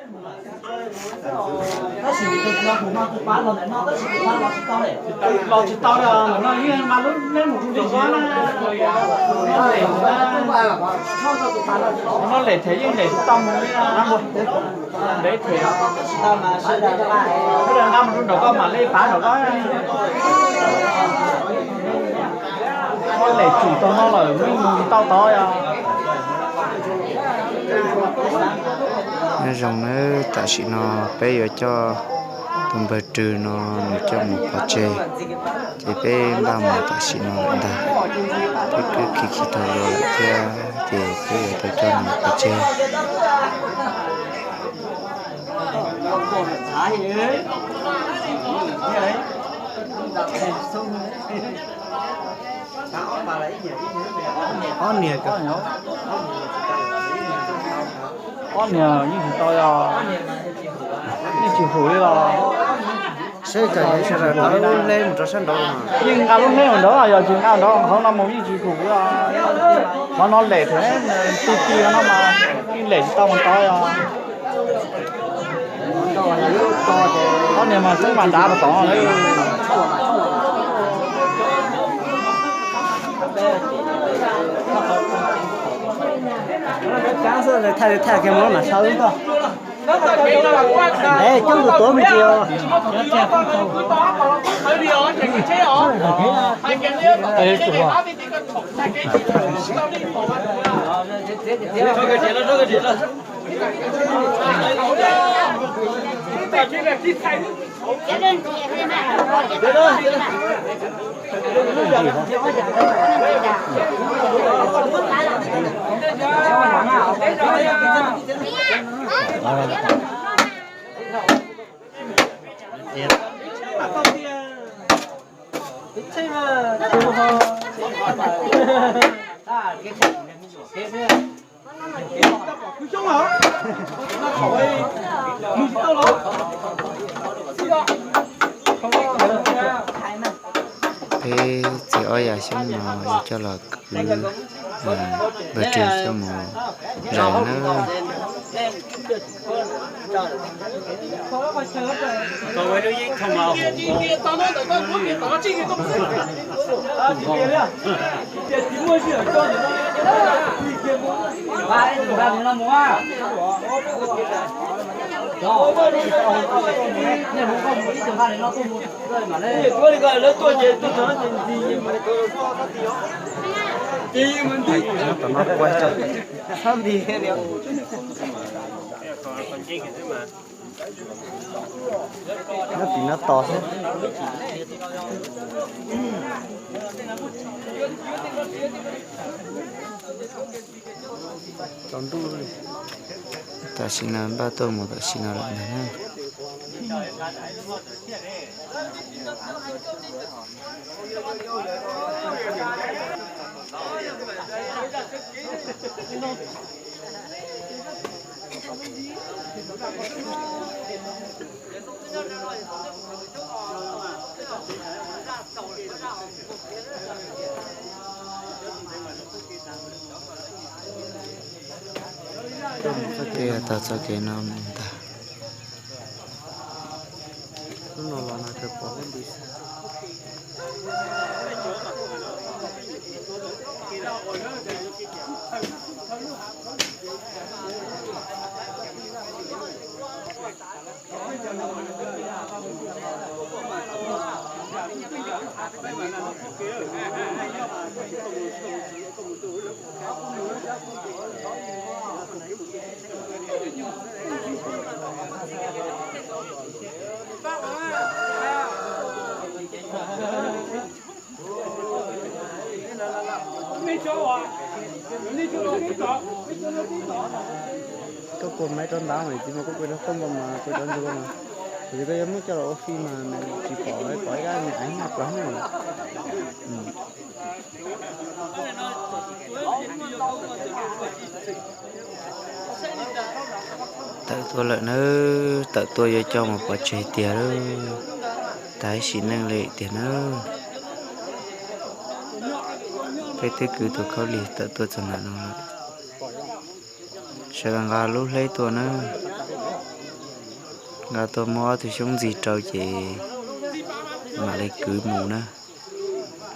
Tab sis tus no kuv no tus pab los ntawm no tab sis tus pab los tsis tau li. Los tsis tau li, no yeej nqa lub neb mus rau nraum zoov na. No lem thiab yeej lem tsis tau mus li na. Ntev thiab. Nqa mus rau nraum koj mam li pab nraum koj. Muab lem tsum tau no lawm yeej mus tsis tau tod os. Nyob zoo nawb, tam sim no peb yuav coj tus npawg Rwg no nws coj mus pov tseg, ces peb npaj mus tam sim no lawm ntag. Peb twb khi khi tau lus lawm thiab ces peb yuav tau coj nws mus pov tseg. Ob niag, ob niag yeej tsis tau os, yeej tsis hum li los. Seb, sawv daws nqa lub hleb mus rau sab nraud. Yeej nqa lub hleb mus nraud, yog tsis nqa nraud hauv no mus yeej tsis hum li os. Qhov no lem thiab, ti ti no mas yeej lem tsis tau mus tod os. Ob niag mas xub mas dav rau tod. Thaij thaij kiag mus mas sawv toj. Es coob tus tuav me ntsis os. Peb txiv ob yam xyoob no yuav coj los kwv npawg Rwg coj mus zais nawb. Nyob tim no tos xwb. Tsaus ntuj li. Tam sim no npaj tuaj mus tam sim no lawm ntag na. Tej tau txoj kev no mus ntag. Lub no los no kawg pom lub nti xwb. Koj kua maiv rau ntawd mas txiv mas koj kua rau tooj ko mas kua rau ntug ko mas. Tiam sis koj yuav muab coj los ua fij mas nws tsis pom, pom ib dab me aiv noj plaws na. Tawm tuaj lawm nawb, tawm tuaj yuav coj mus pov tseg tiag lauj. Tag sim neej li tiag nawb. Peb twb kwv tus khaub lig tawm tuaj txog ntawm no lawm. Sawv daws nqa lub hleb tuaj nawb. Nqa tuaj muab ob tug xyoob ntxig rau ces mam li kwv mus na.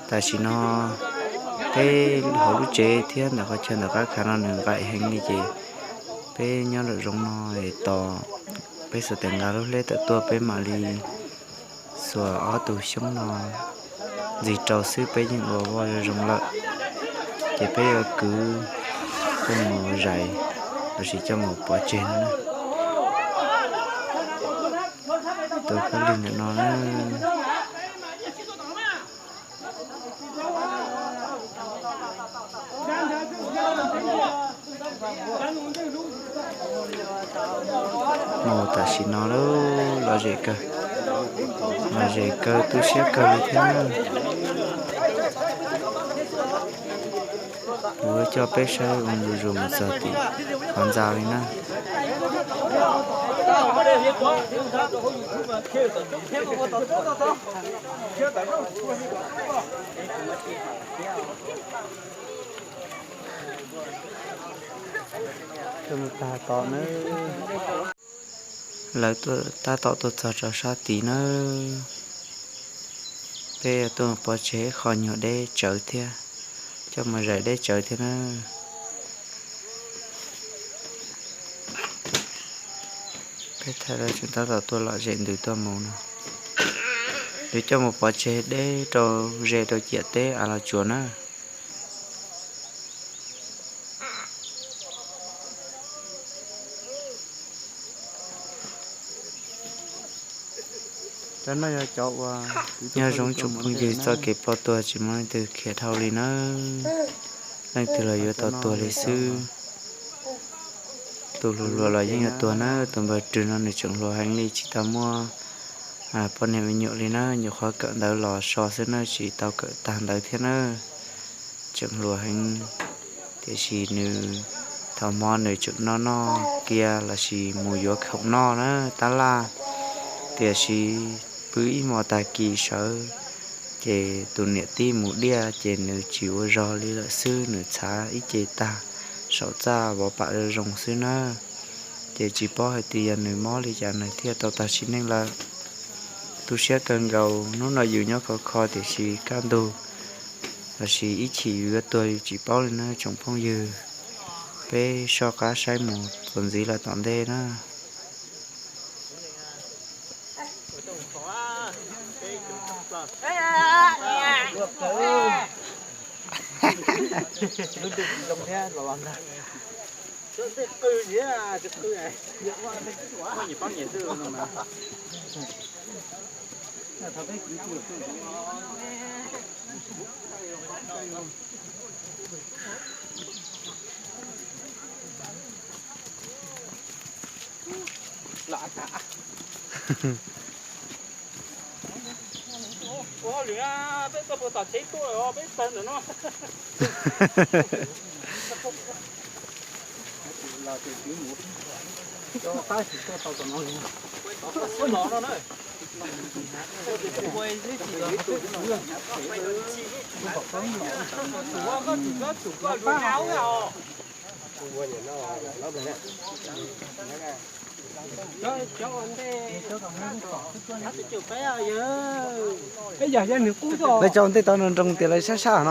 Tam sim no peb hauv lub tsev thiab ntawm qhov chaw ntawm qab khav no nws nqaim heev li ces peb nyob nraum zoov no es tos peb xuas tes nqa lub hleb tawm tuaj peb mam li xuas ob tug xyoob no ntxig rau xwb peb yeej ua voj zoo zoo lawm. Ces peb yuav kwv coj mus zais lossis coj mus pov tseg no na. Tus kab lig ntawm no na. Mus tam sim no lawm, lom zem kawg, lom zem kawg tu siab kawg li thiab. Kuv coj peb saib ua ntu zus mus txog tim qhov ntxa li na. Tuaj mus tag tom na. Lawv tuaj tab tom tuaj txog rau sab tid na. Peb yuav tuaj mus pov tseg ib qho nyuag deb tsawv thiab, coj mus zais deb tsawv thiab na. Peb thaij lawv tseem tab tom tuaj lom zem ntws tuaj mus no. Yuav coj mus pov tseg deb rau ze rau ciam teb av los tsuas na. Cov no yog cov uas nyob zoo tsoom phooj ywg, txoj kev ploj tuag tsis muaj leej twg khiav dhau li nawb. Leej twg los yuav tau tuag li xwb. Tus hluas hluas los yeej yuav tuag na, tus npawg Rwg no nws tseem hluas heev li tsis tau muaj poj niam me nyuam li na, nyuam qhuav kawm ntawv los so xwb na, tsis tau kawm tag ntawv thiab na. Tseem hluas heev, tiam sis nws thaum hmo nws tseem noj noj kiag lossis mus yuav khoom noj na tab laj, tiam sis pw ib hmos tag kis sawv ces tus niam tij mus diaj ces nws tsis ua zog li lawm xwb, nws txhav ib ce tag saum txaj vov pam zoo zoo xwb na. Ces tsis paub hais tias yog nws mob li cas nws thiaj tau tag sim neej lawm. Tu siab kawg nkaus, hnub no yus nyob khov kho tiam sis kaj ntug lossis ib chim yus yuav tuag yus tsis paub li na tsoom phooj ywg. Peb soj qab saib mus txuas ntxiv lawm tom ntej na. Ua hauj lwm, peb tuaj puag tom tsev tuaj, peb tawg ntawm no. Lawv cov ntej tau nroo nroo tias lawv sab sab no.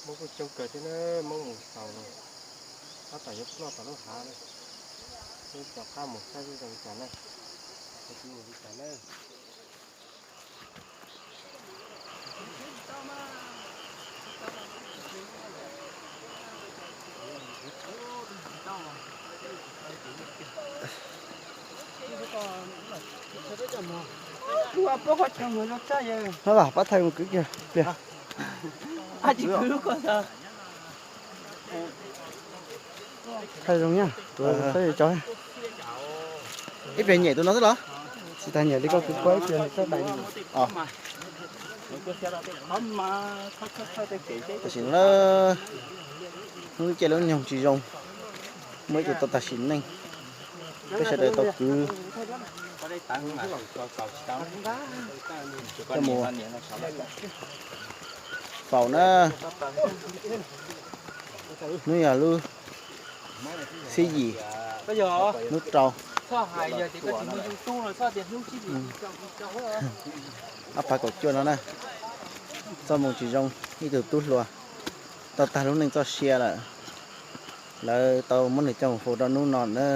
Hmoob kuj coob kawg thiab na, Hmoob mus xaus los tab tom yuav ploj tom lub hav na. Peb rov qab mus saib seb zoo li cas na. Peb mus li cas na. No las pab thaij mus kwv kiag pliag. Thaij zoo nyaj, tuav tau cov. Ib pliag nyiam tus no xwb los? Tsis tas nyiam li koj kwv kuab ib pliag txhob dais. Tam sim no hnub cia lub nyoog tsis zoo, muaj ib tug tau tag sim neej, peb sawv daws tau kwv coj mus faus na. Hnub yog lub xiab yim, hnub rau, ob phav kaum cuaj no na. Txoj moo tsis zoo, ib tug tub hluas tau tag lub neej txoj sia lawm. Lawv tau muab nws coj mus faus rau hnub no na.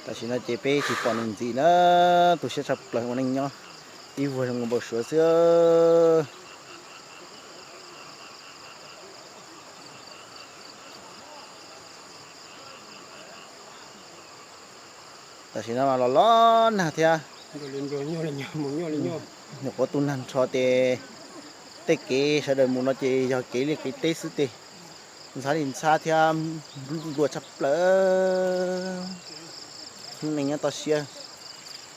Tam sim no ces peb tsis pom nws ntxiv na. Tu siab tshaj plaws ua neej nyob ib vuag zoo nkaus npau suav xwb. Tam sim no los los nag thiab, nyuam qhuav tu nag nrho ces tej kev sawv daws mus no ces yog kev liaj kev teb xwb ces ntxhab li ntxhab thiab nplua tshaj plaws. Hnub neej nyob toj siab,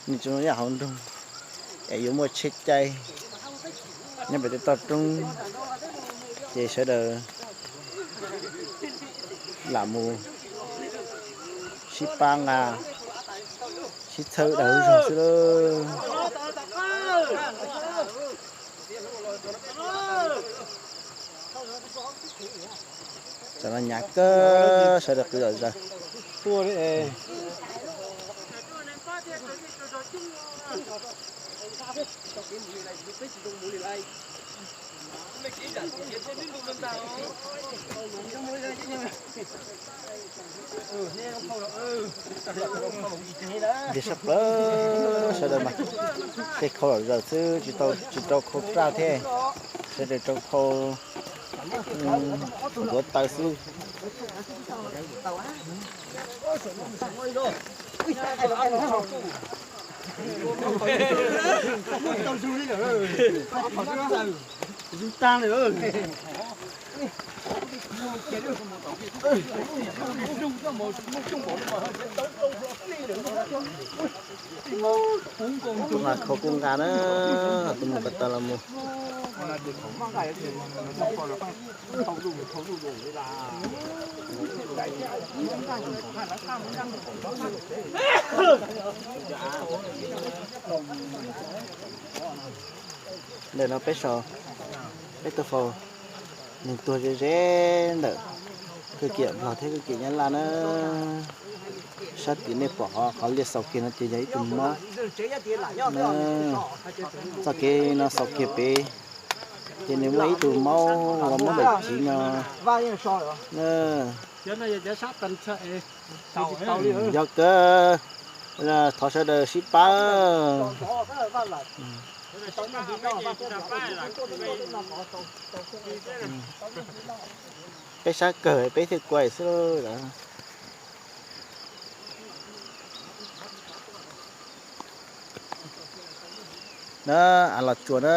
nws tsis zoo ib yam hauv nroog es yuav muaj tsheb caij nyob pem tej toj roob ces sawv daws lam mus sib pab nqa sib txhawb dag lub zog xwb lawm. Tam no hnyav kawg, sawv daws qw zom zaws. Ntiag sab plaws sawv daws mas, tej khau zom zaws xwb, tsis rau khau raj thiab, sawv daws rau khau ntuav taw xwb. Tus nqa khau kuj nqa na, tus mus ko taw los mus. Ntawm no peb saum, peb tuaj faus neeg tuag ze ze ntawm kawg kiag Nplog thiab kawg kiag Nyab Laj na. Sab tim nej pom qhov liaj xaus kiag no ces yog ib tug mob. Txoj kev no xaus kiag pem ces nws muaj ib tug maub uas muab daim tsiv no. Yog kawg, thov sawv daws sib pab. Peb sab kawg peb thiaj kua xwb lawm. Na, av los tsuas na,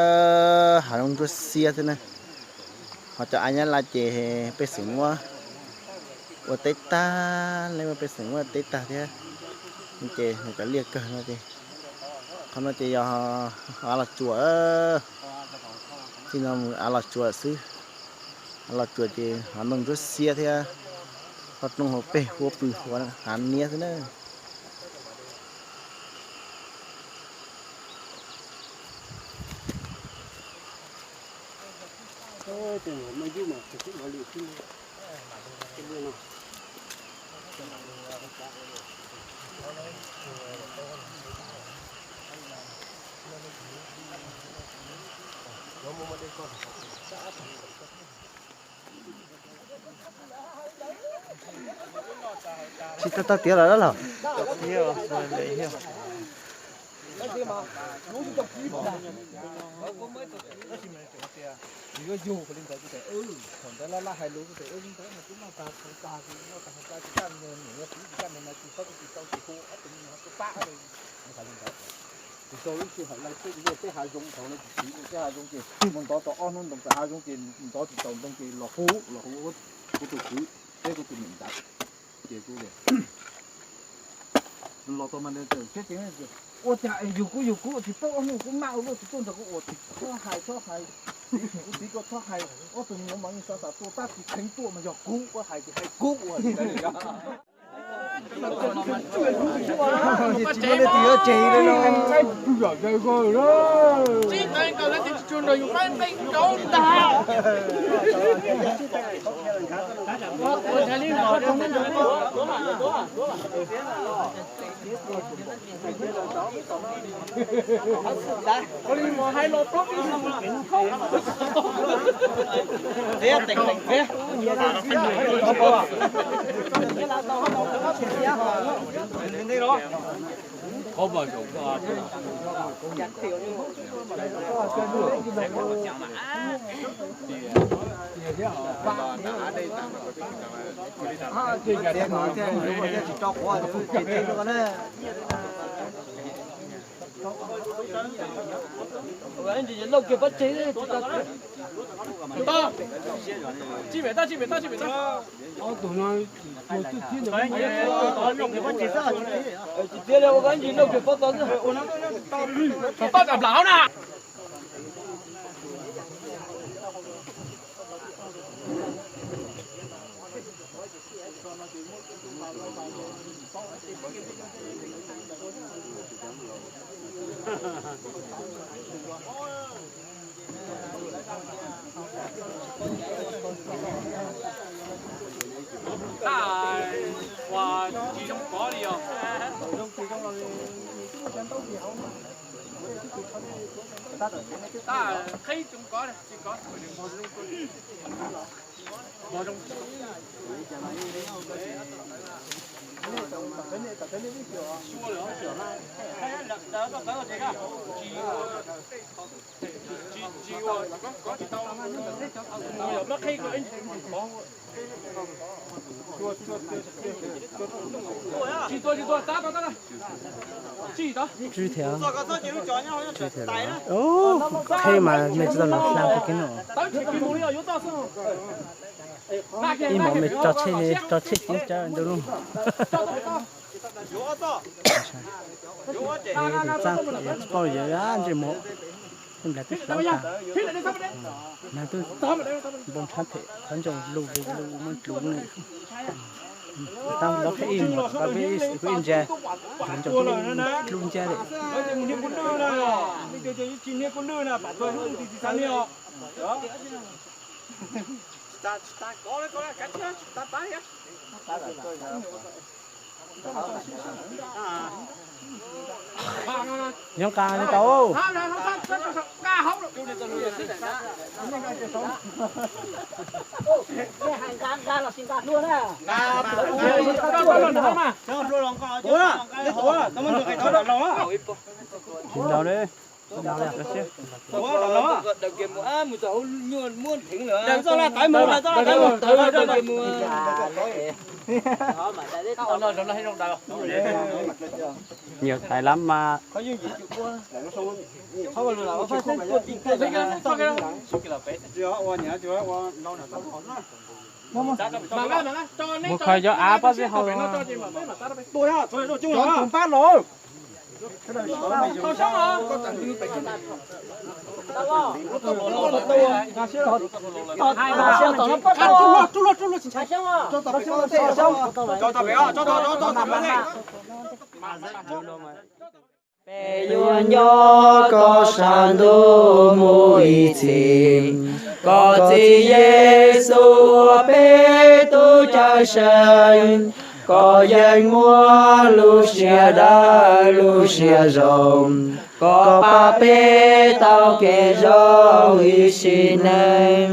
hav zoov ntsuab xiab xwb na. Ho cov av nyab laj ces pej xeem muab ua teb tag, leej muab pej xeem muab teb tag thiab. Ces nws cov liaj kawg no ces, qhov no ces yog av los tsuas, txij no mus av los tsuas xwb. Av los tsuas ces hav ntoo ntsuab xiab thiab, qhov rooj hauv peg huab pw huv hav niab xwb na. Tsis tau tau tiav lawm los? Yuav yug li ntawd kuv tias, thaum ntawd laj laj hais lus kuv tias, ntawd no twb noj tag hauv tag, noj tag hauv tag, tsis kaj niag niam niag txiv, tsis kaj niag no tsis txhob tsis tau ces hu ob tug me nyuam tuaj pab li. Kuv hais li ntawd. Ces txog lub sij hawm lawv tuaj luaj tej hav zoov thaum no, tsis luaj tej hav zoov ces mus ntov tau ob hnub ntoo tawm hav zoov ces ntov tsis tau ntoo ces los hu, los hu kuv tus kwv thiab kuv tus niam ntawd. Ces kuv los tau mas thiab ces ua cas es yug kuv yug kuv tsis paub ob hnub kuv maj ua luaj tsis tuaj nrog kuv ua tsis txhob hais txhob hais. Kuv txiv koj txhob hais, ob tug me nyuam mas yeej sab xav tuaj tab tsis kheev tuaj mas yog kuv, koj hais ces hais kuv ua li ntawd. Tsis muaj leej twg yuav tseg li no. Lauj kiag pob tseg. Tsis pem toj, tsis pem toj, tsis pem toj. Tsis tiav li, ua kab ntsis lauj kiag pob toj xwb. Toj kam plam na. Tab ua tsis zoo kov li os. Tab qhib tsis zoo kov, tsis kov. Tsis tuaj, tsis tuaj, tab tab tab. Tsis tau. Tsis thiab. Tsis thiab. Qhib mas nej tsis tau los hla tau kiag no. Ib hmos me tso tsheb, tso tsheb ceev tsawv ntau lub. Txaj tsis paub yawg ntsej muag, nplas twb hlawv tas, nag twb npau nrhav phem, qhov ncauj lug lug lug muab dluv ne. Tab lov qhib ib hmos, kuv ib ntsa, ncauj dlub ncab li. Nyob qab li tau. Tsis ntau li. Nhiều thầy lắm mà. Mus kho cov av pob zeb hauv. Peb yuav nco koj saum ntuj mus ib txhis, koj txiv Yexus ua peb tus Cawmseej. Koj yeej muaj lub siab dawb lub siab zoo, koj pab peb tau kev zoo ib sim neej.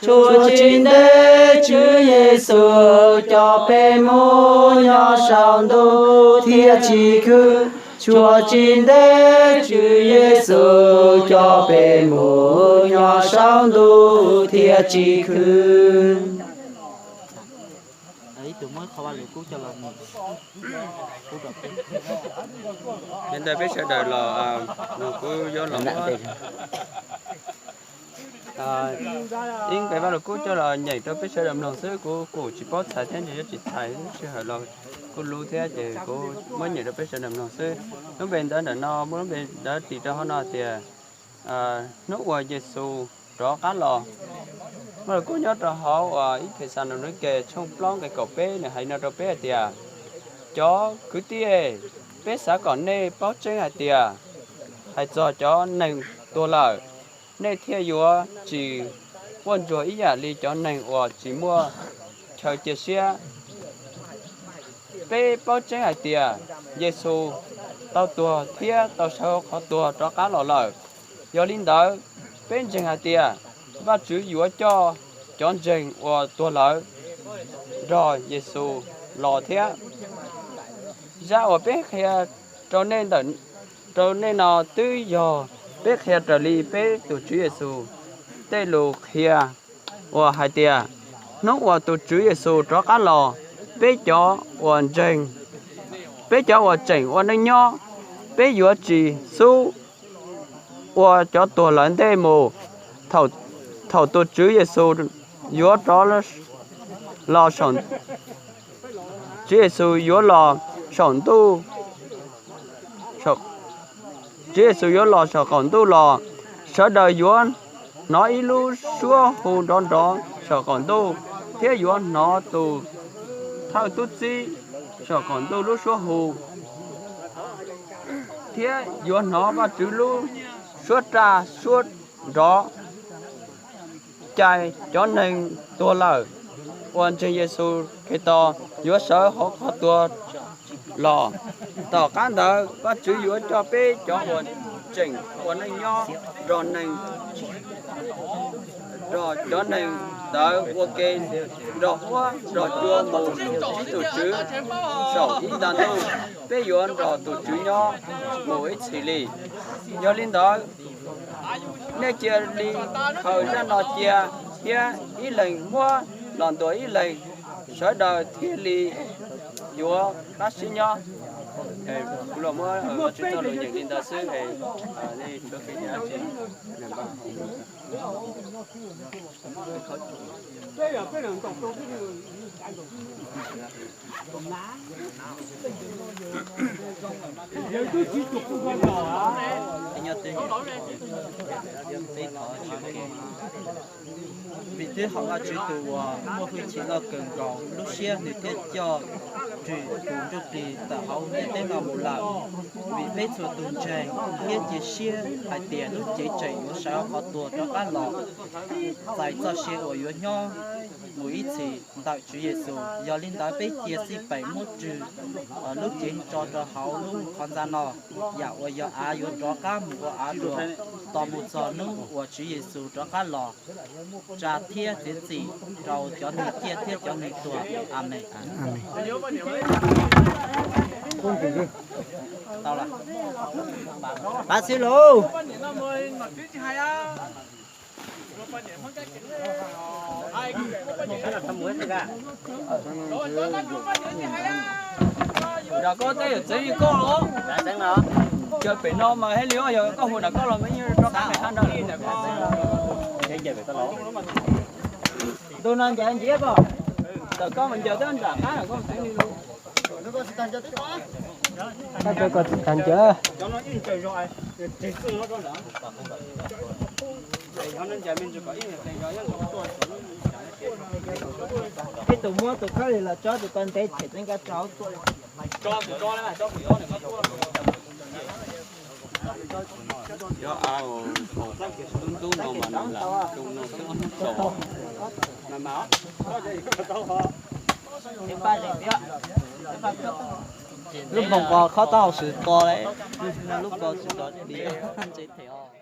Tshuav tsis ntev Tswv Yexus coj peb mus nyob saum ntuj thiaj tsis khwv. Tshuav tsis ntev Tswv Yexus coj peb mus nyob saum ntuj thiaj tsis khwv. Ib tug muab qhov Vaj Lus Kub coj los mus. Li ntawd peb sawv daws los mus kuv yuav los muab ib nqe Vaj Lus Kub coj los nyeem rau peb sawv daws mloog xwb, kuv kuj tsis paub txhais thiab ntshe yuav tsis txhais, lub sij hawm los kuj luv thiab ces kuv muab nyeem rau peb sawv daws mloog xwb. Lub npe ntawv ntawm no muaj lub npe ntawv tis rau hauv no tias hnub uas Yexus rov qab los. Vaj Lus Kub nyob rau hauv uas ib Thexalaunikes tshooj plaub nqe kaum peb nws hais no rau peb hais tias, cov kwv tij, peb xav kom nej paub tseeb hais tias, hais txog cov neeg tuag lawm, nej thiaj yuav tsis quaj ntsuag ib yam li cov neeg uas tsis muaj chaw cia siab. Peb paub tseeb hais tias Yexus tau tuag thiab tau sawv hauv qhov tuag rov qab los lawm. Yog li ntawd, peb ntseeg hais tias Vajtswv yuav coj cov ntseeg uas tuag lawm nrog Yexus los thiab. Zaj uas peb qhia rau nej ntawm, rau nej no twb yog peb qhia raws li peb tus Tswv Yexus tej lus qhia uas hais tias, hnub uas tus Tswv Yexus rov qab los, peb cov uas ntseeg, peb cov uas tseem ua neej nyob, peb yuav tsis xub ua cov tuag lawm ntej mus. Thaum, thaum tus Tswv Yexus yuav rov los saum, Tswv Yexus yuav los saum ntuj, Tswv Yexus yuav los saum qaum ntuj los, sawv daws yuav hnov ib lub suab hu nrov nrov saum qaum ntuj, thiab yuav hnov tus thawj tub txib saum qaum ntuj lub suab hu, thiab yuav hnov Vajtswv lub suab raj suab nrov cais cov neeg tuag lawm uas ntseeg Yexus Khetos yuav sawv hauv qhov tuag los. Tom qab ntawd Vajtswv yuav coj peb cov uas tseem ua neej nyob nrog neeg, nrog cov neeg ntawd ua ke nrog huab nrog cua mus ntsib tus Tswv saum ib nta ntuj. Peb yuav nrog tus Tswv nyob mus ib txhis li. Yog li ntawd, nej cia li khaws zaj no cia, thiab ib leeg muab los ntuas ib leeg, sawv daws thiaj li yuav qab sib nyob. Kuv los muab Vajtswv txoj lus nyeem li ntawd xwb, nej tshuav kev dab tsi. Vim twb hom Vajtswv tus uas muaj hwj chim loj kawg nkaus, lub siab nws thiaj coj ris tus ntsuj plig tawm hauv ntiaj teb no mus lawm. Vim peb txhua tus ntseeg thiab cia siab hais tias lub cev tseem yuav sawv hauv qhov tuag rov qab los, txais txoj sia uas yuav nyob ib txhis ntawm Tswv Yexus. Yog li ntawd peb cia xij peem muab rwg lub cev tso rau hauv lub qhov ntxa no, yam uas yog av yuav rov qab mus ua av dua, tos mus txog hnub uas Tswv Yexus rov qab los tsa thiab txiav txim rau cov neeg ciaj thiab cov neeg tuag. Amees. Tau lawm. Pav xwb lauj. Nram koj tej yawm txwv li koj los, ces pem no mas thiaj li yog koj hu nram koj los mas yeej rov qab pem hab nrog li nram koj. Ntu no ncaws nciab pob, tawm koj mas ncaws twb nram qab koj txwv li lawm. Koj cov ko tsis tag ncaws. Ib tus muab tus khaub lig los tso tus ko ntev tshem tseeb kab rau. Cov av haus ntub ntub no mas nws lam zoo no xwb ob hnub tsaus. Lub npoo ko khob taub hau swm to li, lub ko swm to li, ntshe them os.